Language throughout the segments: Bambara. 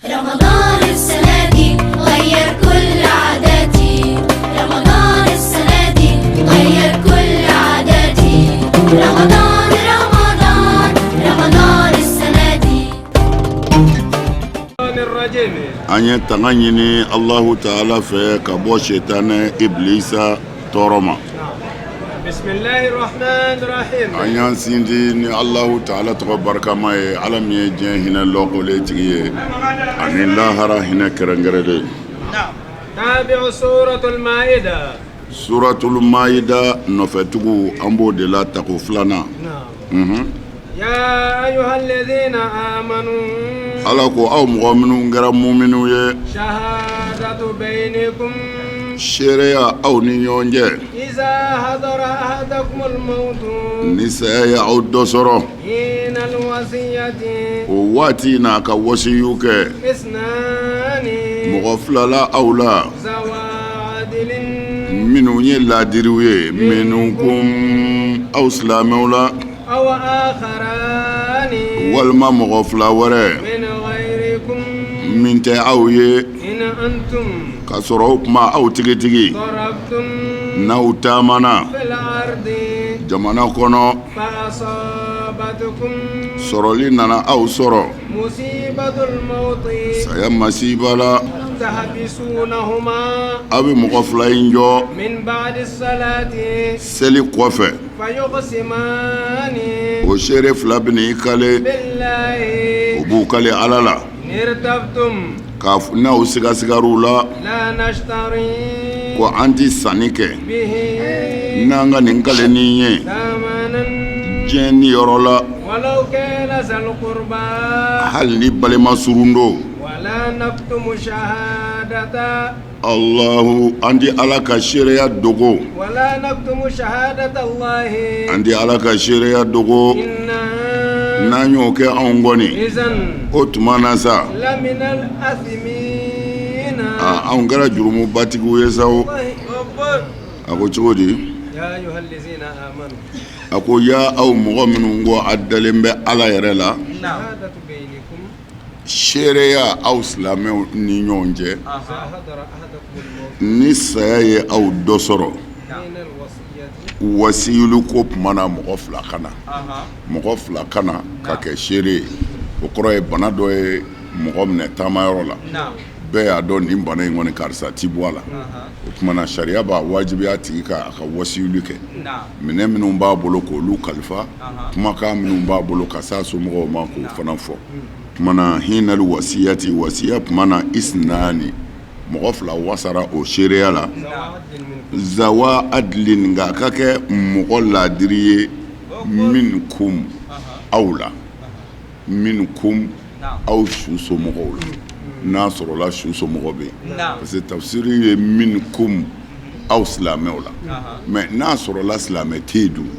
An ye tanga ɲini Alahu taala fɛ ka bɔ sitanɛ ibilisa tɔɔrɔ ma. An y'an sinsin ni Alahu taala tɔgɔ barikama ye, Ala min ye diɲɛ hinɛ lɔkɔlen tigi ye ani lahara hinɛ kɛrɛnkɛrɛnlen. Suratul maida nɔfɛtugu, an b'o de la tako filanan. Ala ko aw mɔgɔ minnu kɛra muminu ye, seereya aw ni ɲɔgɔn cɛ, ni saya ye aw dɔ sɔrɔ, o waati n'a ka wasiyu kɛ, mɔgɔ fila la aw la minnu ye laadiriw ye, minkum aw silamɛw la, walima mɔgɔ fila wɛrɛ min tɛ aw ye, ka sɔrɔ o tuma aw tigitigi n'aw taamana jamana kɔnɔ, sɔrɔli nana aw sɔrɔ saya masiba la, aw bɛ mɔgɔ fila in jɔ seli kɔfɛ. O seere fila bɛ i kale, u b'u kale Ala la, n'aw sigasigar'u la ko an tɛ sanni kɛ n'an ka nin kalenni ye diɲɛ niyɔrɔ la, hali ni balima surun don. Allahu an tɛ Ala ka seereya dogo, wala naktumu shahadata Allahi, an tɛ Ala ka seereya dogo, inna, n'an y'o kɛ anw kɔni, izan, o tuma na sa, laminal athimina, aa anw kɛra jurumubatigiw ye sa o. A ko cogo di? Ya ayyuhallazina amanu, A ko ya aw mɔgɔ minnu ko a dalen bɛ Ala yɛrɛ la, shahadatu baynikum Seereya aw silamɛw ni ɲɔgɔn cɛ, ni saya ye aw dɔ sɔrɔ, wasiyuli ko tuma na mɔgɔ fila ka na, mɔgɔ fila ka na ka kɛ seere ye. O kɔrɔ ye bana dɔ ye mɔgɔ minɛ taamayɔrɔ la, bɛɛ y'a dɔn nin bana in kɔni karisa ti bɔ a la. O tuma na sariya b'a wajibiya a tigi ka a ka wasiyuli kɛ, minɛn minnu b'a bolo k'olu kalifa, kumakan minnu b'a bolo ka s'a somɔgɔw ma k'o fana fɔ. Tuma na hinal wasiyati, wasiya tuma na isnani, mɔgɔ fila wasara o seereya la, zawa adilin, nka a ka kɛ mɔgɔ laadiri ye, minkum aw la, minkum aw su somɔgɔw la, n'a sɔrɔla su somɔgɔ bɛ yen, parce que tafsiri ye minkum aw silamɛw la, mais n'a sɔrɔla silamɛ tɛ yen dun?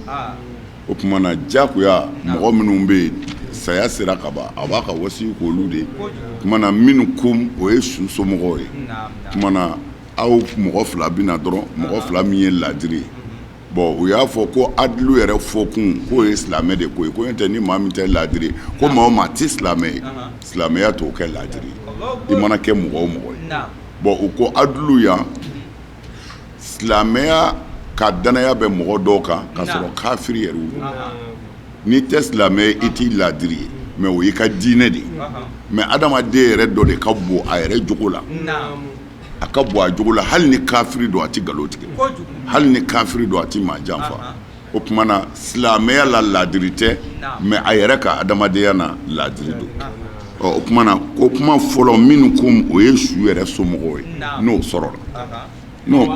O tuma na jagoya mɔgɔ minnu bɛ yen saya sera ka ban, a b'a ka wasiyu k'olu de. Tuma na minkum, o ye su somɔgɔw ye. Tuma na aw mɔgɔ fila bɛ na dɔrɔn, mɔgɔ fila min ye laadiri ye. Bon, u y'a fɔ ko adilu yɛrɛ fɔkun k'o ye silamɛ de ko ye, ko tɛ ni maa min tɛ laadiri, ko maa o maa tɛ silamɛ ye, silamɛya t'o kɛ laadiri ye, i mana kɛ mɔgɔ o mɔgɔ ye. Bon, u ko adilu yan, silamɛya ka danaya bɛ mɔgɔ dɔw kan ka sɔrɔ kafiri yɛrɛ don. N'i tɛ silamɛ ye, i t'i laadiri ye, mais o y'i ka diinɛ de ye. Mais adamaden yɛrɛ dɔ de ka bon a yɛrɛ jogo la, a ka bon a jogo la, hali ni kafiri don, a tɛ nkalon tigɛ, hali ni kafiri don, a tɛ maa janfa. O tuma na silamɛya la laadiri tɛ, mais a yɛrɛ ka adamadenya na laadiri don. Ɔ, o tuma na ko kuma fɔlɔ minkum, o ye su yɛrɛ somɔgɔw ye, n'o sɔrɔla n'o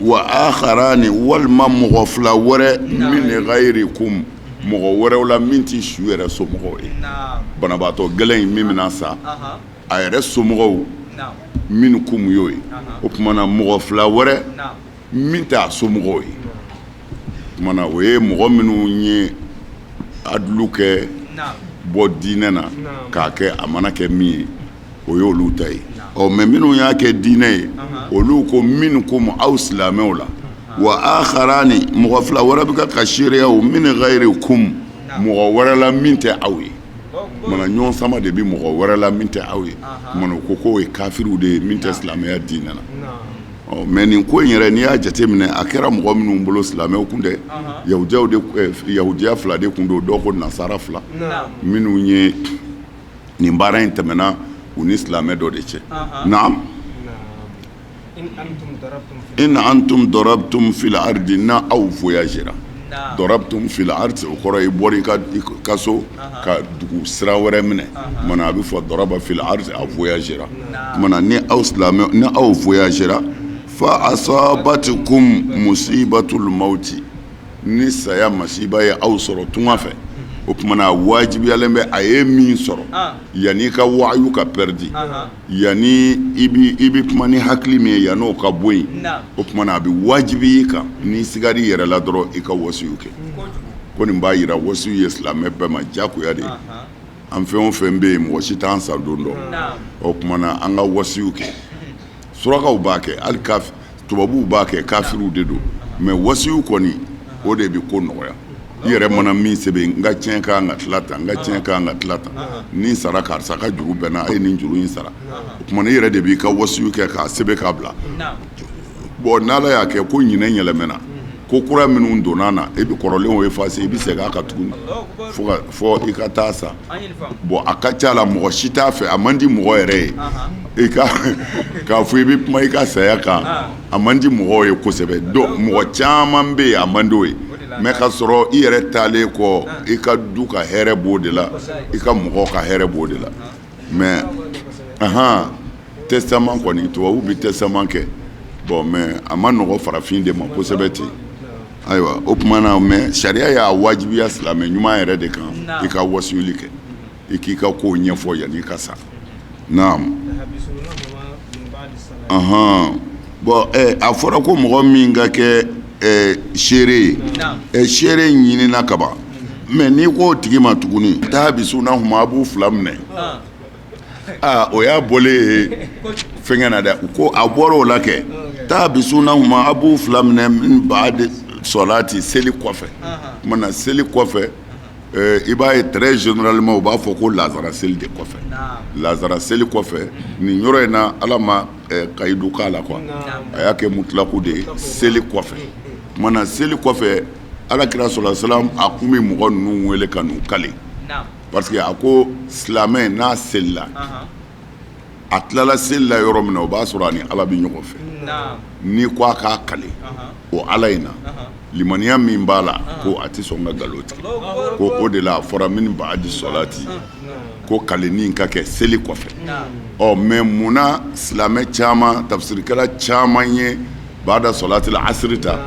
wa akharani, walima mɔgɔ fila wɛrɛ, min ghayrikum, mɔgɔ wɛrɛw la min tɛ su yɛrɛ somɔgɔw ye. Banabaatɔ gɛlɛn in min bɛna sa, a yɛrɛ somɔgɔw minkum y'o ye. O tuma na mɔgɔ fila wɛrɛ min tɛ a somɔgɔw ye, tuma na o ye mɔgɔ minnu ye adilu kɛ bɔ diinɛ na k'a kɛ a mana kɛ min ye, o ye olu ta ye. Ɔ, mais minnu y'a kɛ diinɛ ye, olu ko minkum aw silamɛw la, wa akharani, mɔgɔ fila wɛrɛ bɛ ka seereya o min ghayrikum, mɔgɔ wɛrɛ la min tɛ aw ye. Mana ɲɔgɔn sama de bɛ mɔgɔ wɛrɛ la min tɛ aw ye. Mana ko k'o ye kafiriw de ye min tɛ silamɛya diinɛ na. Ɔ mais nin ko in yɛrɛ, n'i y'a jateminɛ, a kɛra mɔgɔ minnu bolo, silamɛw kun tɛ, yahudiyaw de, yahudiya fila de kun don, dɔw ko nasara fila minnu ye nin baara in tɛmɛna u ni silamɛ dɔ de cɛ. Naam. In antum darabtum fil ardi, na aw voyagera. Darabtum fil ardi, o kɔrɔ i bɔra i ka so ka dugu sira wɛrɛ minɛ. Mana a bɛ fɔ daraba fil ardi, a voyagera. Mana ni aw silamɛ, ni aw voyagera, fa asabatikum musibatul mauti, ni saya masiba ye aw sɔrɔ tunga fɛ, o tuma na wajibiyalen bɛ a ye min sɔrɔ yanni i ka wayu ka pɛridi, yanni i bɛ kuma ni hakili min ye, yanni o ka bɔ yen, o tuma na a bɛ wajibi i kan, n'i sigar'i yɛrɛ la dɔrɔn, i ka wasiyu kɛ. Ko nin b'a jira wasiyu ye silamɛ bɛɛ ma diyagoya de ye. An fɛn o fɛn bɛ yen, mɔgɔ si t'an sa don dɔn. O tuma na an ka wasiyu kɛ. Surakaw b'a kɛ, hali tubabuw b'a kɛ, kafiriw de don, mais wasiyu kɔni, o de bɛ ko nɔgɔya. I yɛrɛ mana min sɛbɛn, n ka tiɲɛ ka kan ka tila tan, n ka tiɲɛ ka kan ka tila tan, ni n sara, karisa ka juru bɛ n na, a ye nin juru in sara. O tuma na i yɛrɛ de b'i ka wasiyu kɛ k'a sɛbɛn k'a bila. Bon, n'Ala y'a kɛ ko ɲinɛ yɛlɛmɛna, ko kura minnu donna na, e bɛ kɔrɔlenw effacer, i bɛ segin a kan tuguni fo i ka taa sa. Bon, a ka ca la, mɔgɔ si t'a fɛ, a man di mɔgɔ yɛrɛ ye i ka k'a fɔ i bɛ kuma i ka saya kan. A man di mɔgɔw ye kosɛbɛ. Mɔgɔ caman bɛ yen, a man di o ye, mais ka sɔrɔ i yɛrɛ taalen kɔ, i ka du ka hɛrɛ b'o de la, i ka mɔgɔw ka hɛrɛ b'o de la. Mais ahan, testament kɔni, tubabu bɛ testament kɛ. Bon, mais a ma nɔgɔ farafin de ma kosɛbɛ ten. Ayiwa, o tuma na, mais sariya y'a wajibiya silamɛ ɲuman yɛrɛ de kan, i ka wasiyuli kɛ, i k'i ka kow ɲɛfɔ yanni i ka sa. Naam. Ɔhɔn, bon, a fɔra ko mɔgɔ min ka kɛ seere ye, seere ɲinina kaban, mais n'i k'o tigi ma tuguni tahbisunahuma, a b'u fila minɛ. Aa, o y'a bɔlen ye fɛnkɛ na dɛ. Ko a bɔra o la kɛ tahbisunahuma, a b'u fila minɛ min baadi sɔlati, seli kɔfɛ. Tuma na seli kɔfɛ, i b'a ye très généralement u b'a fɔ ko lazara seli de kɔfɛ. Lazara seli kɔfɛ, nin yɔrɔ in na, Ala ma kayidu k'a la quoi, a y'a kɛ mutulaku de ye, seli kɔfɛ. Tuma na seli kɔfɛ, Ala kira sɔla salam, a kun bɛ mɔgɔ ninnu wele ka n'u kale, parce que a ko silamɛ n'a selila, a tilala seli la yɔrɔ min na, o b'a sɔrɔ a ni Ala bɛ ɲɔgɔn fɛ. N'i ko a k'a kale o Ala in na, limaniya min b'a la, ko a tɛ sɔn ka nkalon tigɛ. Ko o de la a fɔra min baadi sɔlati, ko kaleni ka kɛ seli kɔfɛ. Ɔ, mais munna silamɛ caman, tafsirikɛla caman ye baada sɔlati la asiri ta?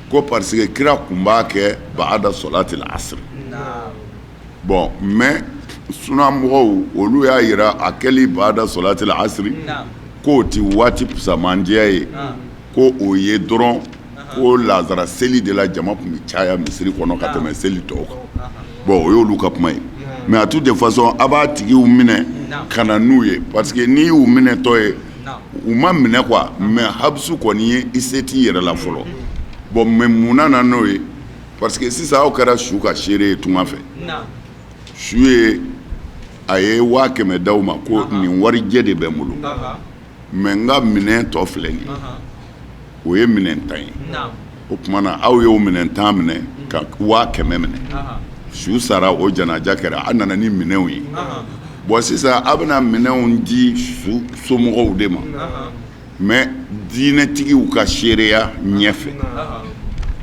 Ko parce que kira kun b'a kɛ baada sɔlati la asiri. Bon, mais suna mɔgɔw, olu y'a jira a kɛli baada sɔlati la asiri, k'o tɛ waati fisamandiya ye, ko o ye dɔrɔn ko lazara seli de la jama tun bɛ caya misiri kɔnɔ ka tɛmɛ seli tɔw kan. Bon, o y'olu ka kuma ye. Mais à toute façon, a b'a tigiw minɛ ka na n'u ye, parce que n'i y'u minɛtɔ ye, u ma minɛ quoi, mais habisu kɔni ye, i se t'i yɛrɛ la fɔlɔ. Bon, mais mun na n'o ye? Parce que sisan aw kɛra su ka seere ye tunga fɛ. Su ye, a ye 100 000 d'aw ma ko nin warijɛ de bɛ n bolo, mais n ka minɛn tɔ filɛ nin ye, o ye minɛn 10 ye. O tuma na aw y'o minɛn 10 minɛ ka 100 000 minɛ. Su sara, o janaja kɛra, a nana ni minɛnw ye. Bon, sisan aw bɛna minɛnw di su somɔgɔw de ma, mais diinɛtigiw ka seereya ɲɛfɛ.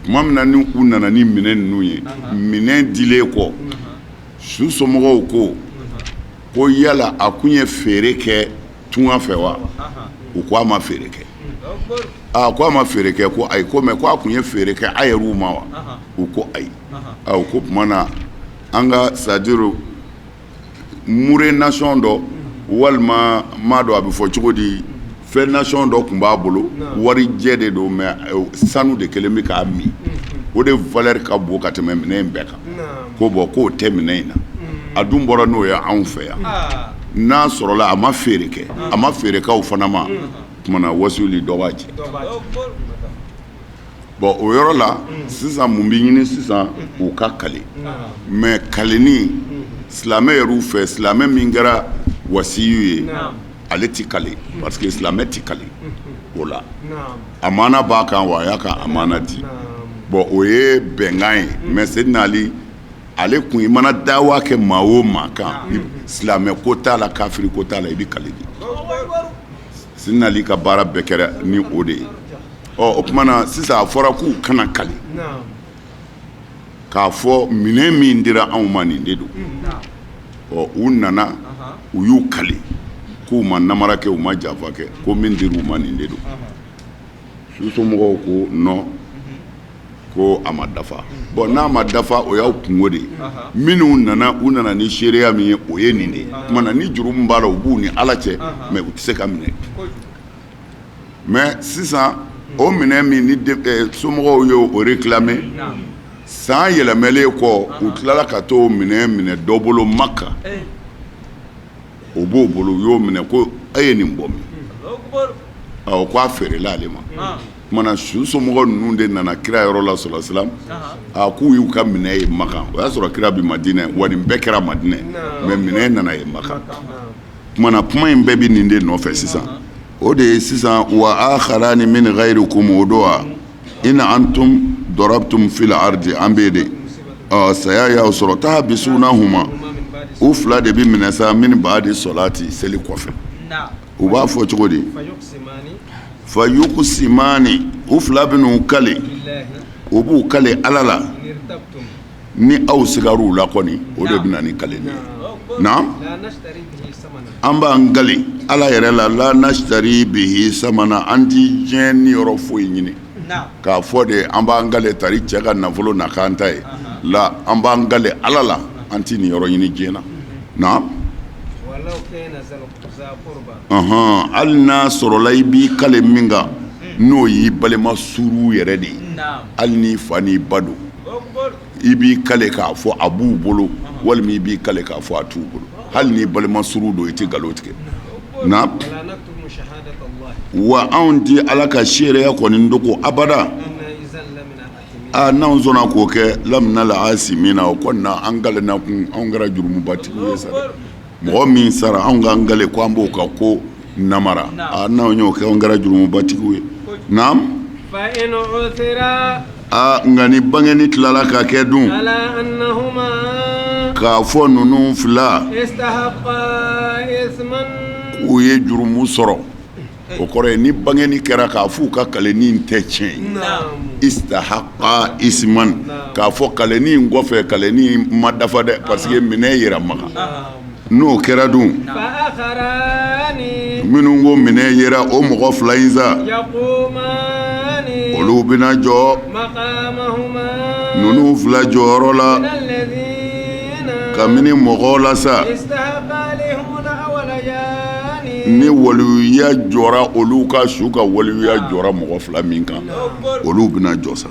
Tuma min na ni u nana ni minɛn ninnu ye, minɛn dilen kɔ, su somɔgɔw ko ko yala a kun ye feere kɛ tunga fɛ wa? U ko a ma feere kɛ. Aa, ko a ma feere kɛ? Ko ayi. Ko mais ko a kun ye feere kɛ a yɛrɛw ma wa? U ko ayi. Aa, u ko tuma na an ka, c'est à dire mure nation dɔ, walima m'a dɔn a bɛ fɔ cogo di, fɛn nation dɔ tun b'a bolo, warijɛ de don, mais sanu de kɛlen bɛ k'a min, o de valeur ka bon ka tɛmɛ minɛn in bɛɛ kan. Ko bon, k'o tɛ minɛn in na, a dun bɔra n'o ye anw fɛ yan. N'a sɔrɔla a ma feere kɛ, a ma feere k'aw fana ma, tuma na wasuli dɔ b'a jɛ. Bon, o yɔrɔ la sisan, mun bɛ ɲini sisan? U ka kale. Mais kaleni, Silamɛ yɛrɛw fɛ, silamɛ min kɛra wasiyu ye, ale ti kale, parce que silamɛ ti kale o la. Amana b'a kan wa, a y'a ka amana di. Bon, o ye bɛnkan ye. Mais Seydina Ali, ale kun, i mana dawa kɛ maa o maa kan, silamɛ ko t'a la, kafiri ko t'a la, i bɛ kale di. Seydina Ali ka baara bɛɛ kɛra ni o de ye. Ɔ, o tuma na sisan, a fɔra k'u kana kale k'a fɔ minɛn min dira anw ma, nin de don. Ɔ, u nana, u y'u kale k'u ma namara kɛ, u ma janfa kɛ, ko min dira u ma, nin de don. Susomɔgɔw ko non, ko a ma dafa. Bon, n'a ma dafa, o y'aw kungo de ye. Minnu nana, u nana ni seereya min ye, o ye nin de ye. Tuma na ni juru min b'a la, u b'u ni Ala cɛ, mais u tɛ se ka minɛ. Mais sisan, o minɛ min ni somɔgɔw ye o réclamer, san yɛlɛmɛlen kɔ, u tilala ka t'o minɛ minɛ dɔ bolo Maka. O b'o bolo, u y'o minɛ ko e ye nin bɔ min? Ɔ, ko a feerela ale ma. Tuma na su somɔgɔw ninnu de nana kira yɔrɔ la, sɔrɔ silam, a k'u y'u ka minɛ ye Makan. O y'a sɔrɔ kira bɛ Madinɛ wa, nin bɛɛ kɛra Madinɛ, mais minɛ nana ye Makan. Tuma na kuma in bɛɛ bɛ nin de nɔfɛ sisan. O de ye sisan wa akharani min ghayrikum, o don wa in antum darabtum fil ardi, an bɛ de ɔ saya y'aw sɔrɔ, tahbisunahuma, u fila de bɛ minɛ sa, min ba'di salati, seli kɔfɛ. U b'a fɔ cogo di? Fa yuqsimani, u fila bɛ n'u kale, u b'u kale Ala la. Ni aw sigar'u la kɔni, o de bɛ na ni kale ye. Na an b'an kale Ala yɛrɛ la, la nashtari bihi samana, an ti diɲɛ ni yɔrɔ foyi ɲini k'a fɔ de an b'an kale tari cɛ ka nafolo na k'an ta ye la. An b'an kale Ala la, an ti nin yɔrɔ ɲini diɲɛ na. Na hali n'a sɔrɔla i b'i kale min kan, n'o y'i balima suru yɛrɛ de ye, hali n'i fa n'i ba don, i b'i kale k'a fɔ a b'u bolo, walima i b'i kale k'a fɔ a t'u bolo, hali n'i balima suru don, i tɛ nkalon tigɛ. Na wa anw tɛ Ala ka seereya kɔni dogo abada. Aa, n'anw sɔnna k'o kɛ, lamina la asimina, o kɔni na an kalenna kun, anw kɛra jurumubatigiw ye sa. Mɔgɔ min sara, anw k'an kale ko an b'o ka ko namara, aa, n'anw y'o kɛ, anw kɛra jurumubatigiw ye. Naam. Aa, nka ni bangeni tilala ka kɛ dun k'a fɔ ninnu fila k'u ye jurumu sɔrɔ, o kɔrɔ ye ni bangeni kɛra k'a f'u ka kaleni in tɛ tiɲɛ ye, istahaqa isman, k'a fɔ kaleni in kɔfɛ kaleni in ma dafa dɛ, parce que minɛ yera Makan. N'o kɛra dun, minnu ko minɛ yera, o mɔgɔ fila in sa, olu bɛna jɔ ninnu fila jɔyɔrɔ la kabini mɔgɔw la sa. Ni waliyuya jɔra olu ka su ka waliyuya jɔra mɔgɔ fila min kan, olu bɛna jɔ sa.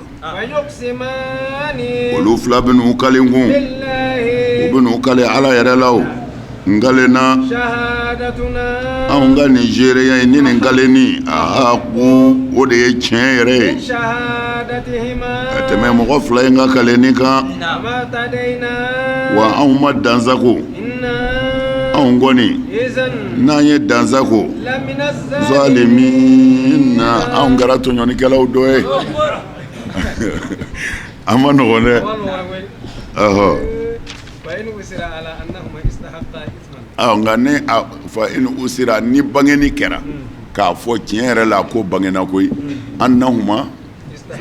Olu fila bɛn'u kale kun, u bɛn'u kale Ala yɛrɛ la. O n kalenna, anw ka nin seereya in ni nin kalenni a kun, o de ye tiɲɛ yɛrɛ ye ka tɛmɛ mɔgɔ fila in ka kalenni kan. Wa anw ma dansago, anw kɔni n'an ye dansago, zalimina, anw kɛra tɔɲɔnikɛlaw dɔ ye. A ma nɔgɔn dɛ. Ɔhɔ, nka ni fa in usira, ni bangeni kɛra k'a fɔ tiɲɛ yɛrɛ la ko bangena koyi, annahuma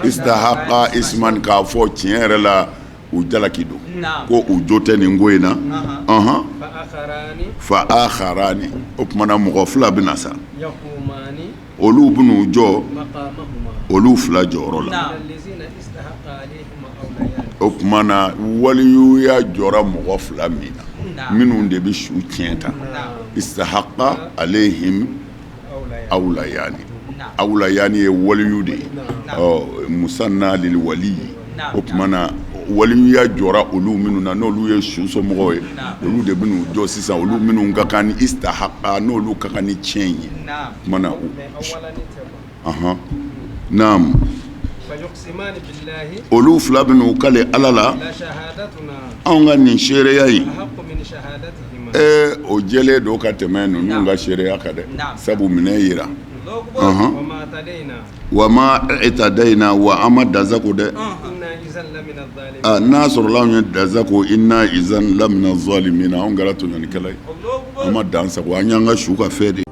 istahaqa isman, k'a fɔ tiɲɛ yɛrɛ la u jalaki don, ko u jo tɛ nin ko in na, ɔhɔn, fa akharani, o tuma na mɔgɔ fila bɛna sa, olu bɛn'u jɔ olu fila jɔyɔrɔ la. O tuma na waliyuya jɔra mɔgɔ fila min na, minnu de bɛ su tiɲɛ ta, istahaqa alayhim awlayani, awlayani ye waliyu de ye, ɔ musanna lil wali. O tuma na waliyuya jɔra olu minnu na, n'olu ye su somɔgɔw ye, olu de bɛn'u jɔ sisan, olu minnu ka kan ni istahaqa, n'olu ka kan ni tiɲɛ ye. Tuma na, ɔhɔn, naam. Olu fila bɛn'u kale Ala la, anw ka nin seereya in, ee o jɛlen don ka tɛmɛ ninnu ka seereya kan dɛ, sabu minɛ yera, ɔnhɔn, wa ma itadayina wa an ma dansagon dɛ, n'a sɔrɔla anw ye dansagon inna izan lamina zalimina anw kɛra tɔɲɔnikɛla ye, an ma dansagon an y'an ka su ka fɛn de.